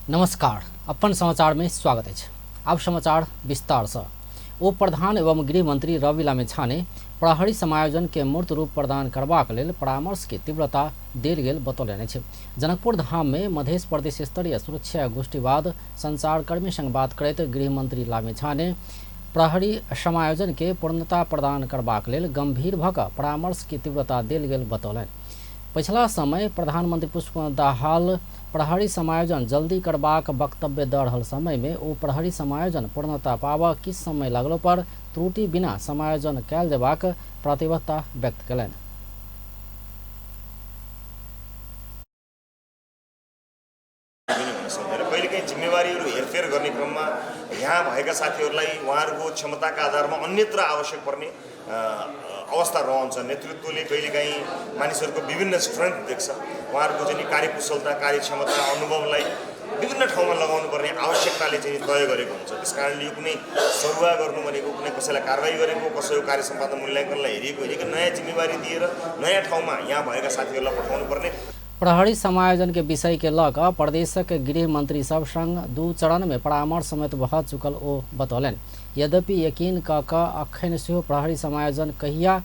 नमस्कार, अपन समाचार में स्वागत अछि। आब समाचार विस्तार से। उप प्रधान एवं गृह मंत्री रवि लामिछाने प्रहरी समायोजन के मूर्त रूप प्रदान करबाक लेल परामर्श के तीव्रता देल गेल बतौलनि अछि। जनकपुर धाम में मध्य प्रदेश स्तरीय सुरक्षा गोष्ठीवाद संचारकर्मी संग बात करैत गृह मंत्री लामिछाने प्रहरी समायोजन के पूर्णता प्रदान करबाक लेल गंभीर भऽ कऽ परामर्श के तीव्रता देल गेल बतौलनि। पछिला समय प्रधानमंत्री पुष्पकमल दाहाल प्रहरी समायोजन जल्दी करबाक वक्तव्य दऽ रहल समय में ओ प्रहरी समायोजन पूर्णता पाबऽ किछु समय लगलो पर त्रुटि बिना समायोजन कयल जेबाक प्रतिबद्धता व्यक्त कयलनि। पनि हुन सक्दैन। कहिलेकाहीँ जिम्मेवारीहरू हेरफेर गर्ने क्रममा यहाँ भएका साथीहरूलाई उहाँहरूको क्षमताका आधारमा अन्यत्र आवश्यक पर्ने अवस्था रहन्छ। नेतृत्वले कहिलेकाहीँ मानिसहरूको विभिन्न स्ट्रेन्थ देख्छ, उहाँहरूको चाहिँ कार्यकुशलता, कार्यक्षमता, अनुभवलाई विभिन्न ठाउँमा लगाउनु पर्ने आवश्यकताले चाहिँ तय गरेको हुन्छ। त्यस कारणले यो कुनै सरुवा गर्नु भनेको कुनै कसैलाई कारवाही गरेको, कसैको कार्य सम्पादन मूल्याङ्कनलाई हेरिएको होइन कि नयाँ जिम्मेवारी दिएर नयाँ ठाउँमा यहाँ भएका साथीहरूलाई पठाउनु पर्ने। प्रहरी समायोजन के विषय के लऽ कऽ प्रदेशक गृह मंत्री सब संग दू चरण में परामर्श समेत भऽ चुकल ओ बतौलनि। यद्यपि यकीन कऽ कऽ अखन सेहो प्रहरी समायोजन कहिया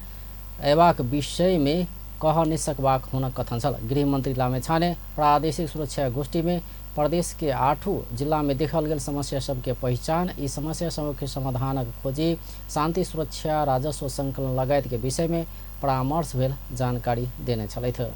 अयबाक विषय में कह नहि सकबाक हुनक कथन छल। गृह मंत्री लामिछाने प्रादेशिक सुरक्षा गोष्ठी में प्रदेश के 8 जिला में देखल गेल समस्या सबके पहिचान, ई समस्या सबके समाधानक खोजी, शांति सुरक्षा, राजस्व संकलन लगायत के विषय में परामर्श भेल जानकारी देने छलथि।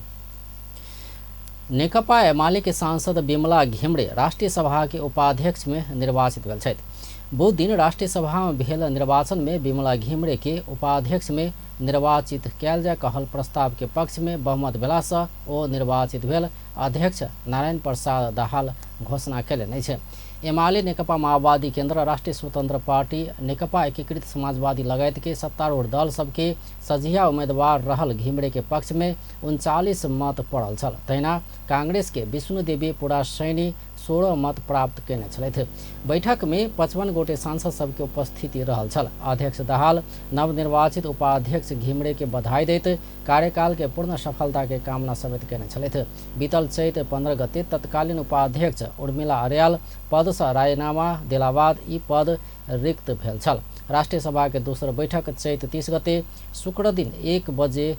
नेकपा एमाले के सांसद विमला घिमरे राष्ट्रीय सभा के उपाध्यक्ष में निर्वाचित भेल छथि। बुध दिन राष्ट्रीय सभा में भेल निर्वाचन में विमला घिमरे के उपाध्यक्ष में निर्वाचित कयल जाय कहल प्रस्ताव के पक्ष में बहुमत भेला से ओ निर्वाचित भेल अध्यक्ष नारायण प्रसाद दाहाल घोषणा कयलनि अछि। एमाले, नेकपा माओवादी केंद्र, राष्ट्रीय स्वतंत्र पार्टी, नेकपा एकीकृत समाजवादी लगायत के सत्तारूढ़ दल सबके सझिया उम्मीदवार रहल घिमरे के पक्ष में 39 मत पड़ल छल। तहिना कांग्रेस के विष्णुदेवी पुरासैनी 16 मत प्राप्त कयने छलथि। बैठक में 55 गोटे सांसद सबके उपस्थिति रहल छल। अध्यक्ष दाहाल नवनिर्वाचित उपाध्यक्ष घिमरे के बधाई दैत कार्यकाल के पूर्ण सफलता के कामना समेत कयने छलथि। बीतल चैत 15 गते तत्कालीन उपाध्यक्ष उर्मिला अर्याल पद से राजीनामा देला बाद ई पद रिक्त भेल छल। राष्ट्रीय सभा के दोसर बैठक चैत 30 गते शुक्र दिन 1 बजे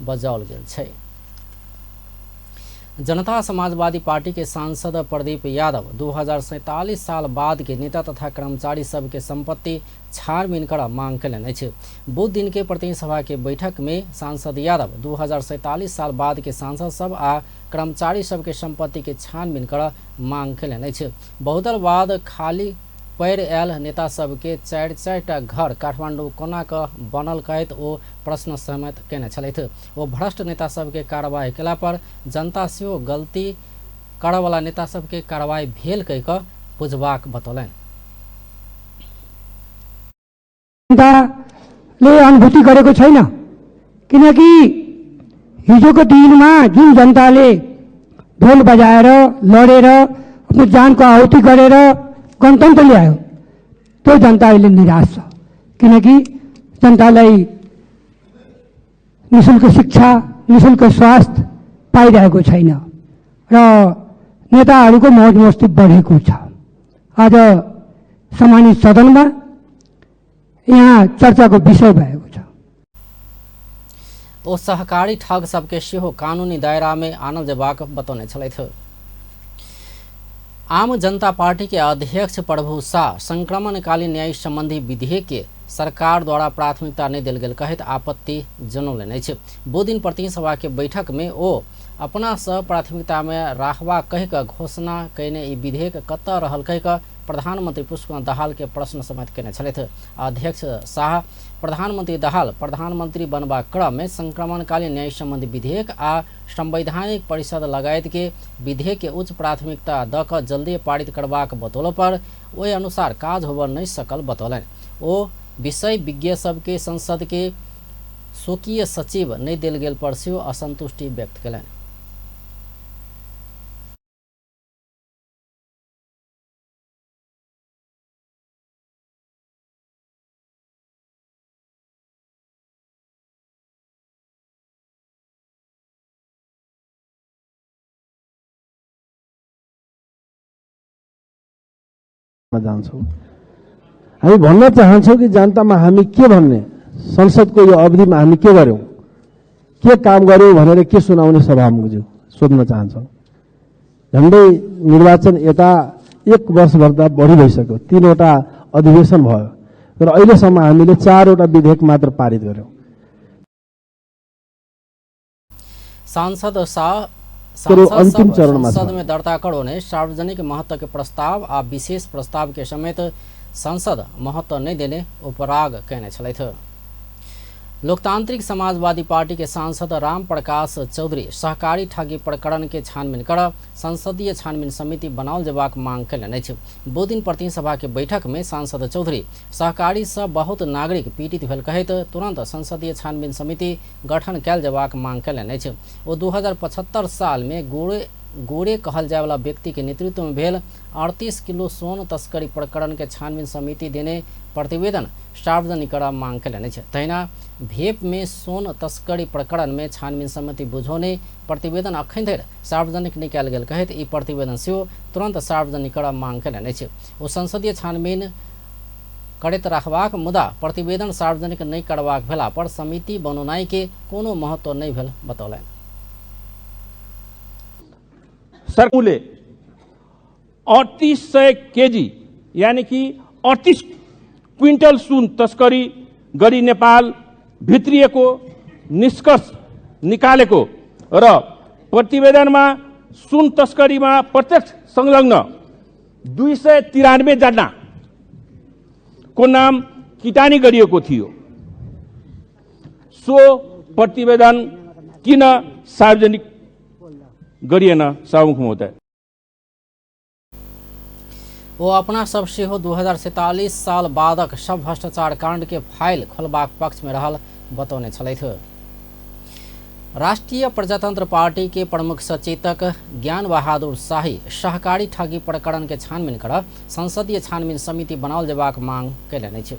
बजाओल गेल छै। जनता समाजवादी पार्टी के सांसद प्रदीप यादव 2047 साल बाद के नेता तथा कर्मचारी सबके संपत्ति छानबीन कर मांग कयलनि अछि। बुध दिन के प्रतिनिधि सभा के बैठक में सांसद यादव 2047 साल बाद के सांसद सब आ कर्मचारी सबके संपत्ति के छानबीन कर मांग कयलनि अछि। बहुदलवाद खाली पैर आयल नेता सबके 4-4 टा घर काठमाडौँ कोना क बनल कहैत ओ प्रश्न समेत कयने छलथि। ओ भ्रष्ट नेता सबके कार्रवाई कयला पर जनता सेहो गलती करऽवला नेता सबके कार्रवाई भेल कहि कऽ बुझबाक बतौलनि। जनताले अनुभूति गरेको छैन, किनकि हिजोको दिनमा जुन जनताले ढोल बजाएर लडेर आफ्नो जानको आहुति गरेर गणतन्त्र ल्यायो, त्यो जनता अहिले निराश छ। किनकि जनतालाई निःशुल्क शिक्षा, निःशुल्क स्वास्थ्य पाइरहेको छैन र नेताहरूको मौज मस्ती बढेको छ। आज सम्मानित सदनमा यहाँ चर्चाको विषय भएको छ। ओ सहकारी ठग सबके सेहो कानूनी दायरा में आनल जेबाक बतौने छलथि। आम जनता पार्टी के अध्यक्ष प्रभु शाह संक्रमणकालीन न्याय संबंधी विधेयक के सरकार द्वारा प्राथमिकता नहि देल गेल कहैत आपत्ति जनौलनि अछि। बुध दिन प्रतिनिधि सभा के बैठक में ओ अपना सँ प्राथमिकता में राखबा कहि कऽ घोषणा कयने ई विधेयक कतऽ रहल कहि कऽ प्रधानमंत्री पुष्पकमल दाहाल के प्रश्न समेत कयने छलथि। अध्यक्ष शाह प्रधानमंत्री दाहाल प्रधानमंत्री बनबाक क्रम में संक्रमणकालीन न्याय संबंधी विधेयक आ संवैधानिक परिषद लगायत के विधेयक के उच्च प्राथमिकता दऽ कऽ जल्दी पारित करबाक बतौलो पर ओहि अनुसार काज होबऽ नहि सकल बतौलनि। ओ विषय विज्ञ सबके संसद के स्वकीय सचिव नहि देल गेल पर सेहो असंतुष्टि व्यक्त कयलनि। जान्छौँ। हामी भन्न चाहन्छौँ कि जनतामा हामी के भन्ने, संसदको यो अवधिमा हामी के गर्यौँ, के काम गर्यौँ भनेर के सुनाउने सभामुखज्यू सोध्न चाहन्छौँ। झन्डै निर्वाचन यता एक वर्षभन्दा बढी भइसक्यो, 3वटा अधिवेशन भयो र अहिलेसम्म हामीले 4वटा विधेयक मात्र पारित गर्यौँ। सांसद शाह अंतिम चरणमा संसद में दर्ता करौने सार्वजनिक महत्व के प्रस्ताव आ विशेष प्रस्ताव के समेत संसद महत्व नहीं देने उपराग कहने छलथि। लोकतांत्रिक समाजवादी पार्टी के सांसद राम प्रकाश चौधरी सहकारी ठगी प्रकरण के छानबीन कर संसदीय छानबीन समिति बनाओल जेबाक मांग कयलनि अछि। बुधदिन प्रतिनिधि सभा के बैठक में सांसद चौधरी सहकारी से बहुत नागरिक पीड़ित भेल कहैत तुरंत संसदीय छानबीन समिति गठन कयल जेबाक मांग कयलनि अछि। ओ 2075 साल में गोरे कहल जायवाला व्यक्ति के नेतृत्व में भेल 38 किलो सोन तस्करी प्रकरण के छानबीन समिति देने प्रतिवेदन सार्वजनिक कर मांग कयलनि अछि। तहिना भेप में सोन तस्करी प्रकरण में छानबीन समिति बुझौने प्रतिवेदन अखन धरि सार्वजनिक नहि कयल गेल कहैत ई प्रतिवेदन सेहो तुरंत सार्वजनिक कर मांग कयलनि अछि। ओ संसदीय छानबीन करैत रखबाक मुदा प्रतिवेदन सार्वजनिक नहि करबाक भेला पर समिति बनौनाइ के कोनो महत्व नहि भेल बतौलनि। सरमुले 3800 केजी यानी कि 38 क्विन्टल सुन तस्करी गरी नेपाल भित्रिएको निष्कर्ष निकालेको र प्रतिवेदनमा सुन तस्करीमा प्रत्यक्ष संलग्न 293 जना को नाम किटानी गरिएको थियो। सो प्रतिवेदन किन सार्वजनिक गरिएन सभामुख महोदय? ओ अपना सब सेहो 2047 साल बादक सब भ्रष्टाचार कांड के फाइल खोलबाक पक्ष में रहल बतौने छलथि। राष्ट्रिय प्रजातंत्र पार्टी के प्रमुख सचेतक ज्ञान बहादुर शाही सहकारी ठगी प्रकरण के छानबीन कर संसदीय छानबीन समिति बनाओल जेबाक मांग कयलनि अछि।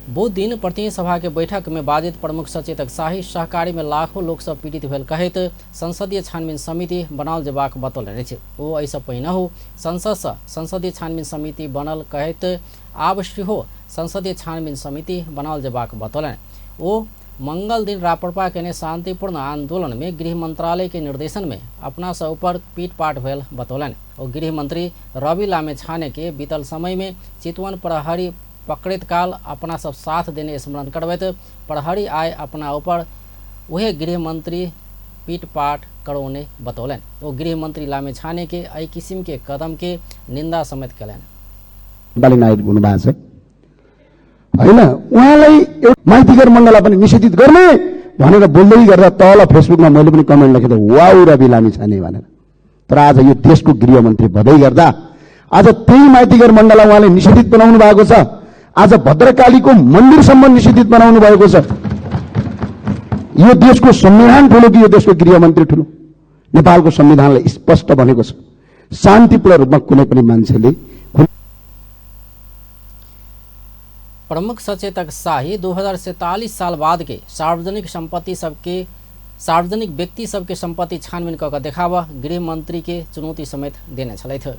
बुध दिन प्रतिनिधि सभा के बैठक में बाजित प्रमुख सचेतक शाही सहकारी में लाखों लोक सब पीड़ित भेल कहैत संसदीय छानबीन समिति बनाओल जेबाक बतौलनि अछि। ओ एहिसँ पहिनहु संसदसँ संसदीय छानबीन समिति बनल कहैत आब सेहो संसदीय छानबीन समिति बनाओल जेबाक बतौलनि। ओ मंगल दिन राप्रपा केने शांतिपूर्ण आंदोलन में गृह मंत्रालय के निर्देशन में अपना से ऊपर पीटपाट भेल बतौलनि। ओ गृह मंत्री रवि लामिछाने के बीतल समय में चितवन प्रहरी पकड़ैत काल अपना सब साथ देने स्मरण करबैत प्रहरी आय अपना ऊपर उहे गृह मंत्री पीटपाट करौने बतौलनि। ओ गृह मंत्री लामिछाने के एहि किसिम के कदम के निंदा समेत कयलनि। नेपाली नागरिक हुनुभएको छ होइन, उहाँलाई एउटा माइतीघर मण्डला पनि निषेधित गर्ने भनेर बोल्दै गर्दा तल फेसबुकमा मैले पनि कमेन्ट लेखेको थिएँ, वाउ रवि लामिछाने भनेर। तर आज यो देशको गृहमन्त्री भँदै गर्दा आज त्यही माइतीघर मण्डला उहाँले निषेधित बनाउनु भएको छ। आज भद्रकालीको मन्दिरसम्म निषेधित बनाउनु भएको छ। यो देशको संविधान ठुलो कि यो देशको गृहमन्त्री ठुलो? नेपालको संविधानले स्पष्ट भनेको छ, शान्तिपूर्ण रूपमा कुनै पनि मान्छेले। प्रमुख सचेतक शाही 2047 साल बाद के सार्वजनिक संपत्ति सबके सार्वजनिक व्यक्ति सबके संपत्ति छानबीन कऽ के देखाबऽ गृह मंत्री के चुनौती समेत देने छलथि।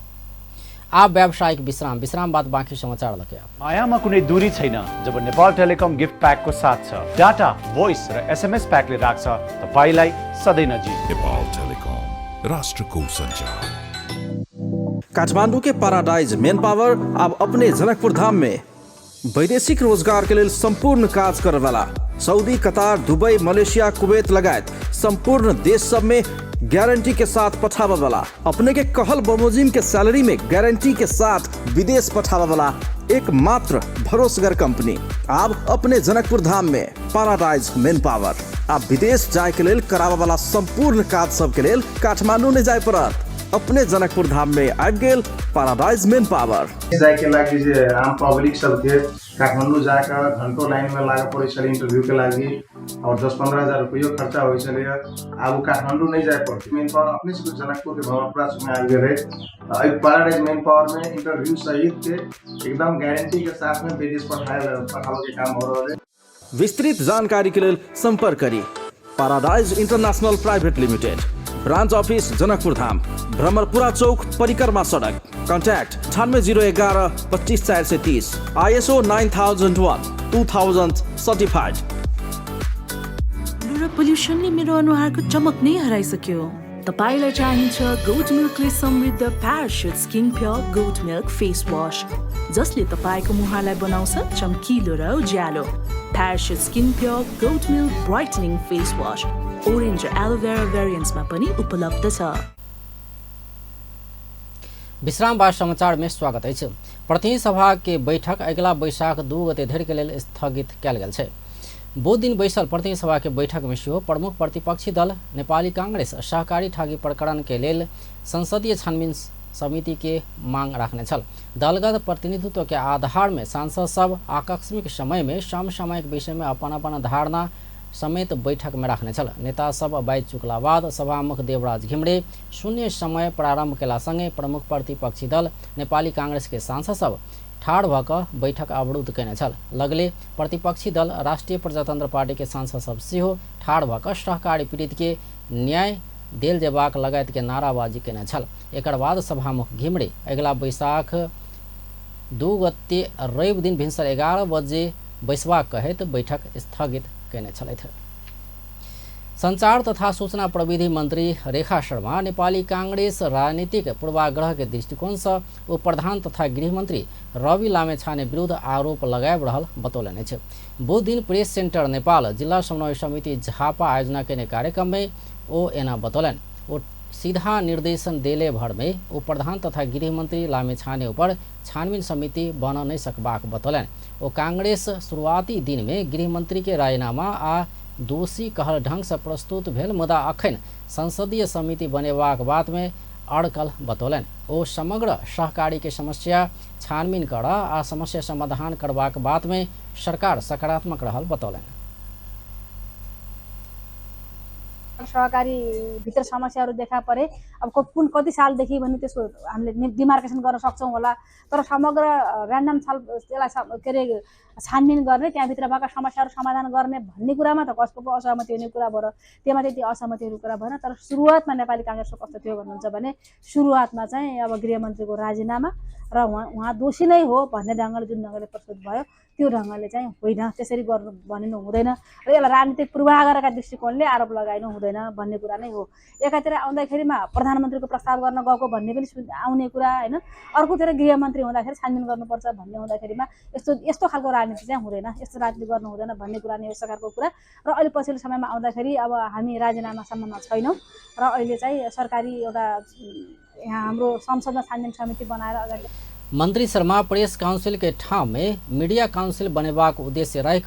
आब व्यावसायिक विश्राम, विश्राम बाद बाँकी समाचार लके। मायामा कुनै दूरी छैन जब नेपाल टेलिकम गिफ्ट प्याकको साथ छ। डाटा, भोइस र एसएमएस प्याकले राख्छ तपाईलाई सधैँ नजिक। नेपाल टेलिकम, राष्ट्रको संचार। काठमांडू के पैराडाइज मेन पावर अब अपने जनकपुर धाम में वैदेशिक रोजगार के लेल संपूर्ण काज करे वाला सऊदी, कतार, दुबई, मलेशिया, कुवैत लगायत संपूर्ण देश सब में गारंटी के साथ पठावे वाला, अपने के कहल बमोजिम के सैलरी में गारंटी के साथ विदेश पठावे वाला एकमात्र भरोसगर कंपनी अब अपने जनकपुर धाम में पैराडाइज मेन पावर। आप विदेश जाए के लेल करावे वाला संपूर्ण काज सब के लेल काठमांडू नहीं जाए पड़त, अपने जनकपुर धाम में आबि गेल पैराडाइज मेन पावर। जाइके लागि जे आम पब्लिक सबके काठमाडौँ जाकऽ घन्टो लाइनमे लागऽ पड़ै छलै इंटरव्यूके लागि और 10-15 हजार रुपैयो खर्चा होइ छलै। आब ओ काठमाडौँ नहि जाय पड़तै। मेन पावर अपने सबके जनकपुरके भवनपुरा चौकमे आबि गेलै। एहि पैराडाइज मेन पावरमे इंटरव्यू सहितके एकदम गारंटीके साथमे विदेश पठाबऽके काम हो रहल है। विस्तृत जानकारी के लेल संपर्क करी paradise international private limited, Branch office Janakpur Dham, Bhramarpura Chowk, Parikrama Sadak. Contact 9801 254 430। ISO 9001 2000 certified. र पोल्युसनले मेरो अनुहारको चमक नै हराइसक्यो। तपाईँलाई चाहिन्छ गोट मिल्कले समृद्ध Parachute skin pure goat milk face wash, जसले तपाईँको मुहारलाई बनाउँछ चम्किलो र उज्यालो। Parachute skin pure goat milk brightening face wash orange र एलोभेरा भेरिएन्ट्समा पनि उपलब्ध छ। विश्राम बाद समाचार में स्वागत अछि। प्रतिनिधि सभा के बैठक अगिला बैशाख 2 गते धरि के लेल स्थगित कयल गेल छै। बुध दिन बैसल प्रतिनिधि सभा के बैठक में सेहो प्रमुख प्रतिपक्षी दल नेपाली कांग्रेस सहकारी ठगी प्रकरण के लेल संसदीय छानबीन समिति के मांग राखने छल। दलगत प्रतिनिधित्व के आधार में सांसद सब आकस्मिक समय में समसामयिक विषय में अपन अपन धारणा समेत बैठक में राखने छल। नेता सब बाजि चुकला बाद सभामुख देवराज घिमिरे शून्य समय प्रारंभ केला संगे प्रमुख प्रतिपक्षी दल नेपाली कांग्रेस के सांसद सब ठाढ़ भऽ कऽ बैठक अवरुद्ध केने छल। लगले प्रतिपक्षी दल राष्ट्रिय प्रजातंत्र पार्टी के सांसद सब सेहो ठाढ़ भऽ कऽ सहकारी पीड़ित के न्याय देल जेबाक लगायत के नाराबाजी केने छल। एकर बाद सभामुख घिमिरे अगिला बैसाख 2 गते रवि दिन भिनसर 11 बजे बैसबाक कहैत बैठक स्थगित केने छलथि। संचार तथा सूचना प्रविधि मंत्री रेखा शर्मा नेपाली कांग्रेस राजनीतिक पूर्वाग्रह के दृष्टिकोण से उप प्रधान तथा गृहमंत्री रवि लामेछाने विरुद्ध आरोप लगाबि रहल बतौलनि अछि। बुध दिन प्रेस सेंटर नेपाल जिला समन्वय समिति झापा आयोजना केने कार्यक्रम में ओ एना बतौलनि। ओ सीधा निर्देशन देले भर में उप प्रधान तथा गृहमंत्री लामेछाने ऊपर छानबीन समिति बन नहीं सकबाक बतौलनि। ओ कांग्रेस शुरुआती दिन में गृहमंत्री के राजीनामा आ दोषी कहल ढंग से प्रस्तुत भेल मुदा अखन संसदीय समिति बनेबाक बात में अड़कल बतौलनि। ओ समग्र सहकारी के समस्या छानबीन कर आ समस्या समाधान करबाक बात में सरकार सकारात्मक रहल बतौलनि। सहकारी भित्र समस्याहरू देखा परे अब कुन कति सालदेखि भने त्यसको हामीले डिमार्केसन गर्न सक्छौँ होला, तर समग्र ऱ्यान्डम छल त्यसलाई के अरे छानबिन गर्ने, त्यहाँभित्र भएका समस्याहरू समाधान गर्ने भन्ने कुरामा त कसको पो असहमति हुने कुरा भयो, त्यसमा त्यति असहमति हुने कुरा भएन। तर सुरुवातमा नेपाली काङ्ग्रेसको कस्तो थियो भन्नुहुन्छ भने सुरुवातमा चाहिँ अब गृहमन्त्रीको राजीनामा र उहाँ दोषी नै हो भन्ने ढङ्गले जुन ढङ्गले प्रस्तुत भयो त्यो ढङ्गले चाहिँ होइन, त्यसरी गर्नु भनिनु हुँदैन र यसलाई राजनीतिक पूर्वाग्रहका दृष्टिकोणले आरोप लगाइनु हुँदैन भन्ने कुरा नै हो। एकातिर आउँदाखेरिमा प्रधानमन्त्रीको प्रस्ताव गर्न गएको भन्ने पनि आउने कुरा होइन, अर्कोतिर गृहमन्त्री हुँदाखेरि छानबिन गर्नुपर्छ भन्ने हुँदाखेरिमा यस्तो यस्तो खालको राजनीति चाहिँ हुँदैन, यस्तो राजनीति गर्नु हुँदैन भन्ने कुरा नै हो सरकारको कुरा। र अहिले पछिल्लो समयमा आउँदाखेरि अब हामी राजीनामासम्ममा छैनौँ र अहिले चाहिँ सरकारी एउटा यहाँ हाम्रो संसदमा छानबिन समिति बनाएर अगाडि। मंत्री शर्मा प्रेस काउंसिल के ठाम में मीडिया काउंसिल बनेबाक उद्देश्य रहि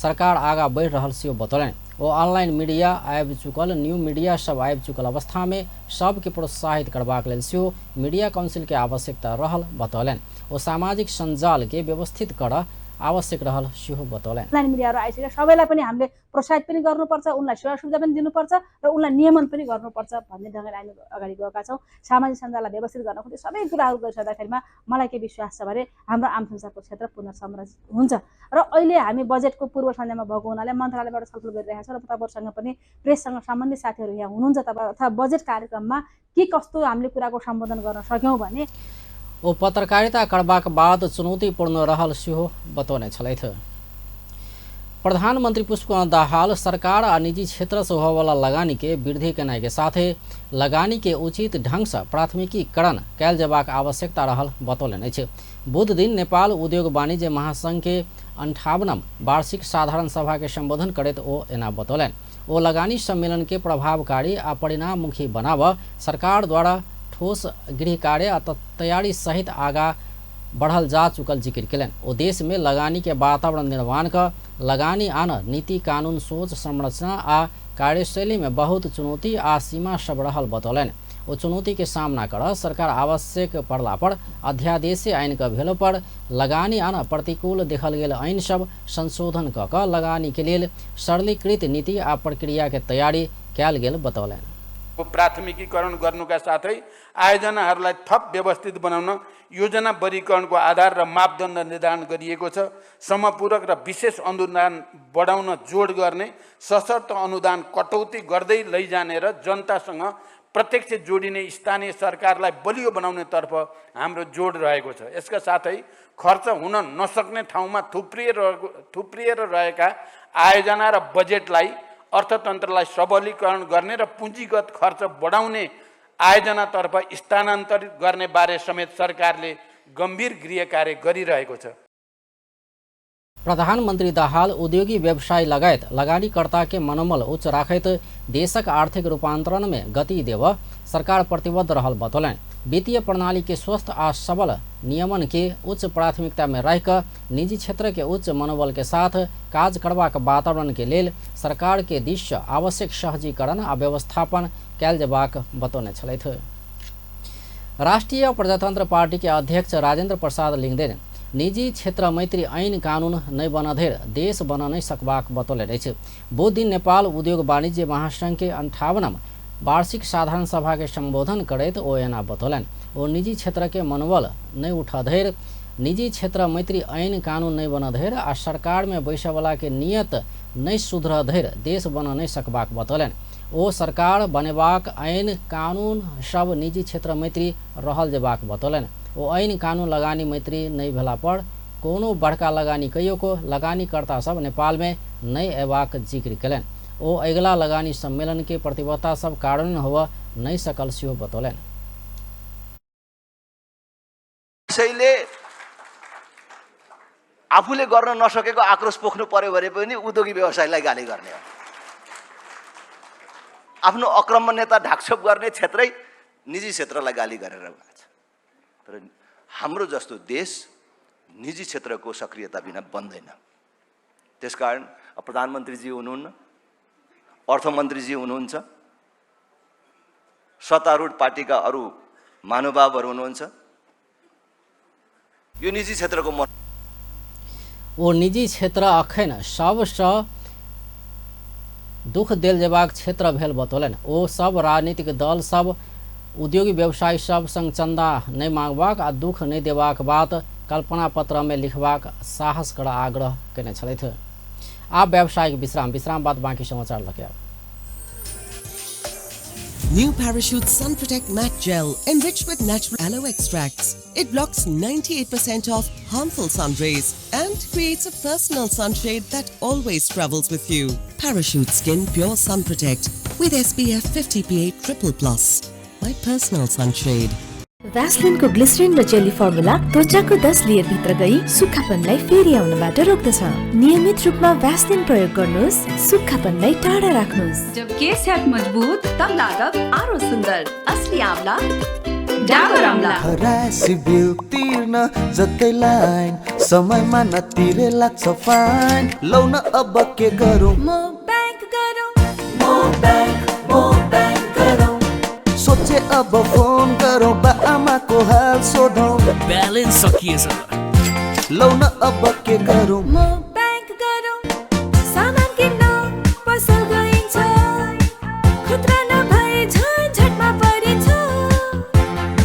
सरकार आगा बढ़ि रहल सेहो बतौलनि। ओ ऑनलाइन मीडिया आबि चुकल न्यू मीडिया सब आबि चुकल अवस्था में सबके प्रोत्साहित करबाक लेल सेहो मीडिया काउंसिल के आवश्यकता रहल बतौलनि। ओ सामाजिक सञ्जाल के व्यवस्थित कर आवश्यक रहल सेहो बतौलनि। अनलाइन मिडियाहरू आइसक्यो, सबैलाई पनि हामीले प्रोत्साहित पनि गर्नुपर्छ, उनलाई सेवा सुविधा पनि दिनुपर्छ र उनलाई नियमन पनि गर्नुपर्छ भन्ने ढङ्गले हामी अगाडि गएका छौँ। सामाजिक सञ्जाललाई व्यवस्थित गर्न खोज्दै सबै कुराहरू गरिसक्दाखेरिमा मलाई के विश्वास छ भने हाम्रो आम संसारको क्षेत्र पुनर्संरचित हुन्छ। र अहिले हामी बजेटको पूर्व सन्ध्यामा भएको हुनाले मन्त्रालयबाट छलफल गरिरहेका छौँ र तपाईँहरूसँग पनि प्रेससँग सम्बन्धित साथीहरू यहाँ हुनुहुन्छ, तपाईँ अथवा बजेट कार्यक्रममा के कस्तो हामीले कुराको सम्बोधन गर्न सक्यौँ भने ओ पत्रकारिता करबाक बाद चुनौतीपूर्ण रहल सेहो बतौने छलथि। प्रधानमंत्री पुष्पकमल दाहाल सरकार आ निजी क्षेत्र से होबयवला लगानी के वृद्धि केनाइ के साथे लगानी के उचित ढंग से प्राथमिकीकरण कयल जेबाक आवश्यकता रहल बतौलनि अछि। बुध दिन नेपाल उद्योग वाणिज्य महासंघ के 58वां वार्षिक साधारण सभा के संबोधन करैत ओ एना बतौलनि। ओ लगानी सम्मेलन के प्रभावकारी आ परिणाममुखी बनाबऽ सरकार द्वारा ठोस गृह कार्य आ तैयारी सहित आगा बढ़ल जा चुकल जिक्र केलनि। ओ देश में लगानी के वातावरण निर्माण क लगानी आन नीति कानून सोच संरचना आ कार्यशैली में बहुत चुनौती आ सीमा सब रहल बतौलनि। ओ चुनौती के सामना कर सरकार आवश्यक पड़ला पर अध्यादेश आइन के भेलो पर लगानी आन प्रतिकूल देखल गेल ऐन सब संशोधन क क लगानी के लेल सरलीकृत नीति आ प्रक्रिया के तैयारी कयल गेल बतौलनि। प्राथमिकीकरण गर्नुका साथै आयोजनाहरूलाई थप व्यवस्थित बनाउन योजना वर्गीकरणको आधार र मापदण्ड निर्धारण गरिएको छ। समपूरक र विशेष अनुदान बढाउन जोड गर्ने, सशर्त अनुदान कटौती गर्दै लैजाने र जनतासँग प्रत्यक्ष जोडिने स्थानीय सरकारलाई बलियो बनाउनेतर्फ हाम्रो जोड रहेको छ। यसका साथै खर्च हुन नसक्ने ठाउँमा थुप्रिएर रहेका आयोजना र बजेटलाई अर्थतन्त्रलाई सबलीकरण गर्ने र पुँजीगत खर्च बढाउने आयोजनातर्फ स्थानान्तरित गर्ने बारे समेत सरकारले गम्भीर गृह कार्य गरिरहेको छ। प्रधानमन्त्री दाहाल उद्योगी व्यवसायी लगायत लगानीकर्ता के मनोबल उच्च राखैत देशक आर्थिक रूपांतरण में गति देव सरकार प्रतिबद्ध रहल बतौलनि। वित्तीय प्रणाली के स्वस्थ आ सबल नियमन के उच्च प्राथमिकता में रहिक निजी क्षेत्र के उच्च मनोबल के साथ काज करबाक वातावरण के लेल सरकार के दिस आवश्यक सहजीकरण आ व्यवस्थापन कयल जेबाक बतौने छलथि। राष्ट्रिय प्रजातंत्र पार्टी के अध्यक्ष राजेंद्र प्रसाद लिंगदेन निजी क्षेत्र मैत्री ऐन कानून नै बनधेर देश बन नै सकबाक बतौले अछि। बुध दिन नेपाल उद्योग वाणिज्य महासंघ के 58वां वार्षिक साधारण सभा के संबोधन करैत ओ एना बतौलनि। ओ निजी क्षेत्र के मनोबल नै उठधेर निजी क्षेत्र मैत्री ऐन कानून नै बनधेर आ सरकार में बैसवला के नियत नै सुधरधेर देश बन नै सकबाक बतौलनि। ओ सरकार बनेबाक ऐन कानून सब निजी क्षेत्र मैत्री रहल जेबाक बतौलनि। ओ ऐन कानून लगानी मैत्री नहि भेला पर कोनो बड़का लगानी कहियो को लगानीकर्ता सब नेपाल में नहि अयबाक जिक्र कयलनि। ओ अगिला लगानी सम्मेलन के प्रतिबद्धता सब कार्यान्वयन होव नहि सकल सेहो बतौलनि। त्यसैले आफूले गर्न नसकेको आक्रोश पोख्नु पर्यो भने पनि उद्योगी व्यवसायलाई गाली गर्ने हो। आफ्नो अक्रमण्यता ढाकछोप गर्ने क्षेत्रै निजी क्षेत्रलाई गाली गरेर भएको छ। तर हाम्रो जस्तो देश निजी क्षेत्रको सक्रियता बिना बन्दैन। त्यसकारण प्रधानमन्त्रीजी हुनुहुन्न, अर्थमन्त्रीजी हुनुहुन्छ, सत्तारूढ पार्टीका अरू महानुभावहरू हुनुहुन्छ। यो निजी क्षेत्रको मन ओ निजी क्षेत्र अखन सबसँ दुख देल जेबाक क्षेत्र भेल बतौलनि। ओ सब राजनीतिक दल सब उद्योगी व्यवसायी सब संग चंदा नहि मांगबाक आ दुख नहि देबाक बात कल्पना पत्र में लिखबाक साहस कर आग्रह केने छलथि। आब व्यावसायिक विश्राम, विश्राम बाद बाकी समाचार लके आब। New Parachute Sun Protect Matte Gel, enriched with natural aloe extracts. It blocks 98% of harmful sun rays and creates a personal sunshade that always travels with you. Parachute Skin Pure Sun Protect with SPF 50 PA +++. My personal sunshade. भ्यासलिनको glycerine र jelly formula त्वचाको 10 layer भित्र गई सुक्खापनलाई फेरि आउनबाट रोक्दछ। नियमित रूपमा Vaseline प्रयोग गर्नुहोस्, सुक्खापनलाई टाढा राख्नुहोस्। जब केस हैत मजबूत तब लागब आरो सुंदर। असली आंवला डाबर आंवला। खरासी बिल तिर्न जतै लाइन समयमा नतिरे लाग्छ फाइन। लौ न अब के गरौँ, म बैंक गरौँ, म बैंक गरौँ। सोचे अब फोन गरौँ, बा आमाको हाल सोधौँ। ब्यालेन्स सकिएछ, लौ न अब के गरौँ, म बैंक गरौँ। सामान किन्न पसल गइन्छ, खुद्रा नभए झन्झटमा परिन्छ।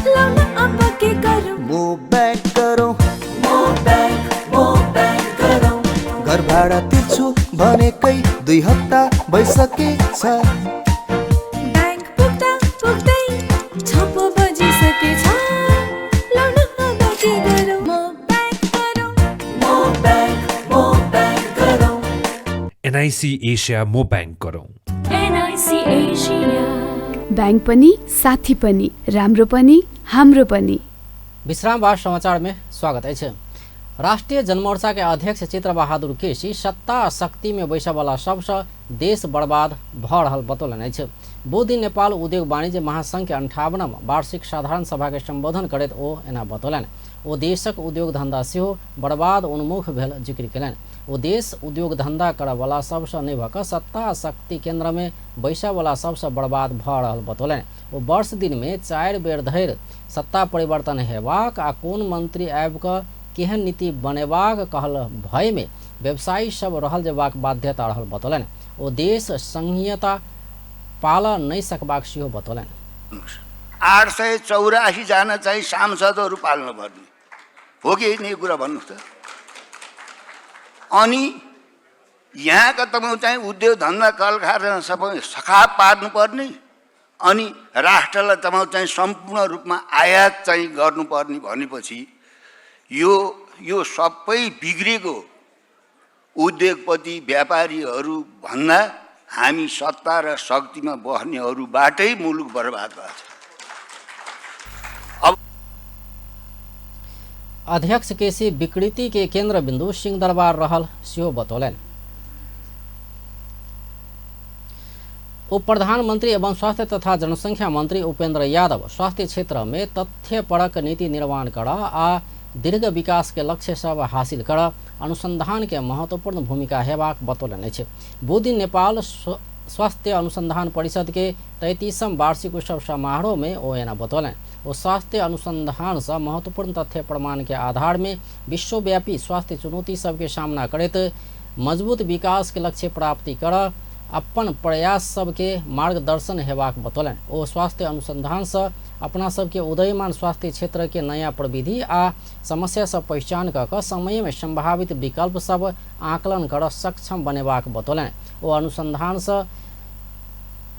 लौ न अब के गरौँ, म बैंक गरौँ, म बैंक गरौँ। घर भाडा तिर्छु भनेकै 2 हप्ता भइसकेछ। NIC Asia मो बैंक गरौँ। NIC Asia bank पनि साथी पनि राम्रो पनि हाम्रो पनि। विश्राम बाद समाचार में स्वागत अछि। राष्ट्रिय जनमोर्चा के अध्यक्ष चित्र बहादुर केसी सत्ता शक्ति में बैसवाला सबसँ देश बर्बाद भऽ रहल बतौलनि अछि। बुध दिन नेपाल उद्योग वाणिज्य महासंघ के 58वां वार्षिक साधारण सभा के संबोधन करैत ओ एना बतौलनि। ओ देशक उद्योग धंधा सेहो बर्बाद उन्मुख भेल जिक्र कयलनि। ओ देश उद्योग धंधा करऽवला सबसँ नहि भऽ कऽ सत्ता शक्ति केंद्र में बैसवला सबसँ बर्बाद भऽ रहल बतौलनि। ओ वर्ष दिन में 4 बेर धरि सत्ता परिवर्तन हेबाक आ कोन मंत्री आबि कऽ केहन नीति बनेबाक कहल भय में व्यवसायी सब रहल जेबाक बाध्यता रहल बतौलनि। ओ देश संघीयता पालऽ नहि सकबाक सेहो बतौलनि। 884 जना चाहिँ सांसदहरू पाल्नुपर्ने हो कि होइन यो कुरा भन्नुहोस् त। अनि यहाँका तपाईँ चाहिँ उद्योग धन्दा कल कारखाना सबै सखा पार्नुपर्ने, अनि राष्ट्रलाई तपाईँ चाहिँ सम्पूर्ण रूपमा आयात चाहिँ गर्नुपर्ने भनेपछि यो यो सबै बिग्रेको उद्योगपति व्यापारीहरू भन्दा हामी सत्ता र शक्तिमा बस्नेहरूबाटै मुलुक बर्बाद भएको छ। अध्यक्ष केसी विकृति के केंद्र बिंदु सिंहदरबार रहल सेहो बतौलनि। उप प्रधानमंत्री एवं स्वास्थ्य तथा जनसंख्या मंत्री उपेंद्र यादव स्वास्थ्य क्षेत्र में तथ्यपरक नीति निर्माण कर आ दीर्घ विकास के लक्ष्य सब हासिल कर अनुसंधान के महत्वपूर्ण भूमिका हेबाक बतौलनि अछि। बुधदिन नेपाल स्वास्थ्य अनुसंधान परिषद के 33म वार्षिक उत्सव समारोह में ओ एना बतौलनि। ओ स्वास्थ्य अनुसंधान से महत्वपूर्ण तथ्य प्रमाण के आधार में विश्वव्यापी स्वास्थ्य चुनौती सबके सामना करैत मजबूत विकास के लक्ष्य प्राप्ति कर अपन प्रयास सबके मार्गदर्शन हेबाक बतौलनि। ओ स्वास्थ्य अनुसंधान से अपना सबके उदयमान स्वास्थ्य क्षेत्र के नया प्रविधि आ समस्या सब पहचान कऽ समय में संभावित विकल्प सब आकलन कर सक्षम बनेबाक बतौलनि। ओ अनुसंधान से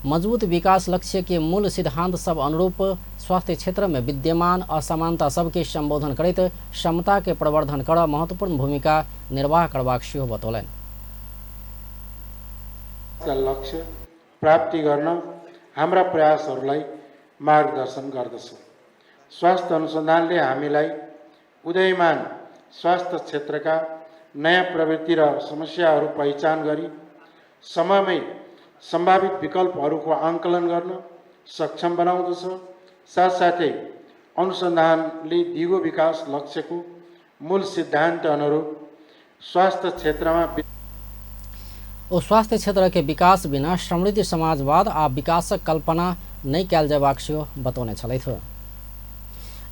मजबूत विकास लक्ष्य के मूल सिद्धांत सब अनुरूप स्वास्थ्य क्षेत्र में विद्यमान असमानता सबके संबोधन करैत क्षमता के प्रवर्धन कर महत्वपूर्ण भूमिका निर्वाह करबाक सेहो बतौलनि। लक्ष्य प्राप्ति गर्न हाम्रा प्रयासहरूलाई मार्गदर्शन गर्दछ। स्वास्थ्य अनुसन्धानले हामीलाई उदयमान स्वास्थ्य क्षेत्रका नयाँ प्रवृत्ति र समस्याहरू पहिचान गरी समयमै सम्भावित विकल्पहरूको आकलन गर्न सक्षम बनाउँदछ। साथसाथै अनुसन्धानले दिगो विकास लक्ष्यको मूल सिद्धान्त अनुरूप स्वास्थ्य क्षेत्रमा ओ स्वास्थ्य क्षेत्र के विकास बिना समृद्ध समाजवाद आ विकासक कल्पना नहि कयल जयबाक सेहो बतौने छलथि।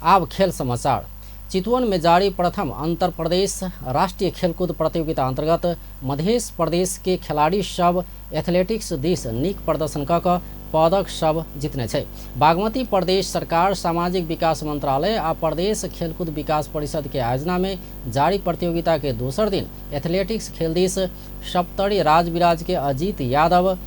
आब खेल समाचार। चितवन में जारी प्रथम अंतर प्रदेश राष्ट्रीय खेलकूद प्रतियोगिता अंतर्गत मध्य प्रदेश के खिलाड़ी सब एथलेटिक्स दिस नीक प्रदर्शन कऽ कऽ पदक सब जितने छै। बागमती प्रदेश सरकार सामाजिक विकास मंत्रालय आ प्रदेश खेलकूद विकास परिषद के आयोजना में जारी प्रतियोगिता के दोसर दिन एथलेटिक्स खेल दिस सप्तरी राजविराज के अजीत यादव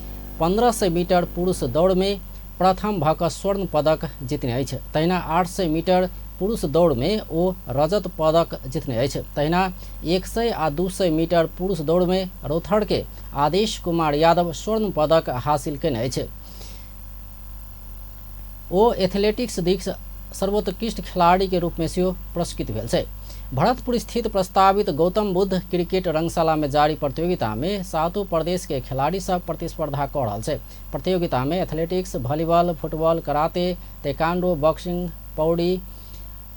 1500 मीटर पुरुष दौड़ में प्रथम भऽ कऽ स्वर्ण पदक जितने अछि। तहिना 800 मीटर पुरुष दौड़ में ओ रजत पदक जितने अछि। तहिना 100 आ 200 मीटर पुरुष दौड़ में रौथर के आदेश कुमार यादव स्वर्ण पदक हासिल केने अछि। ओ एथलेटिक्स दिस सर्वोत्कृष्ट खिलाड़ी के रूप में सेहो पुरस्कृत भेल छै। भरतपुर स्थित प्रस्तावित गौतम बुद्ध क्रिकेट रंगशाला में जारी प्रतियोगिता में सातों प्रदेश के खिलाड़ी सब प्रतिस्पर्धा कर रहल छै। प्रतियोगिता में athletics, volleyball, football, karate, taekwondo, boxing, Pauri,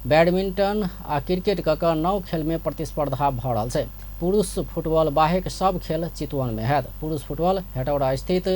badminton आ क्रिकेट क 9 खेल में प्रतिस्पर्धा भ रहल छै। पुरुष फुटबॉल बाहेक सब खेल चितवन में हैत। पुरुष फुटबॉल हेटौड़ा स्थित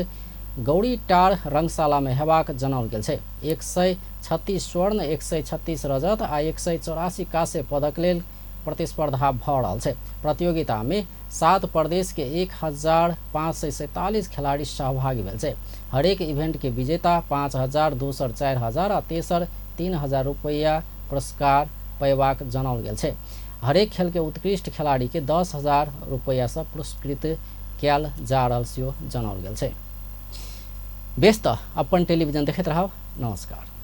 गौरीटार रंगशाला में हेबाक जनाओल गेल छै। 136 स्वर्ण, 136 रजत आ 184 कांस्य पदक लेल प्रतिस्पर्धा भ रहल छै। प्रतियोगिता में 7 प्रदेश के 1547 खिलाड़ी सहभागी भेल छै। हरेक इवेंट के विजेता 5000, दोसर 4000 आ तेसर 3000 रुपैया पुरस्कार पयबाक जनाओल गेल छै। हरेक खेल के उत्कृष्ट खिलाड़ी के 10,000 रुपैया से पुरस्कृत कयल जा रहल सेहो जनाओल गेल छै। बेस त अपन टेलीविजन देखैत रहब। नमस्कार।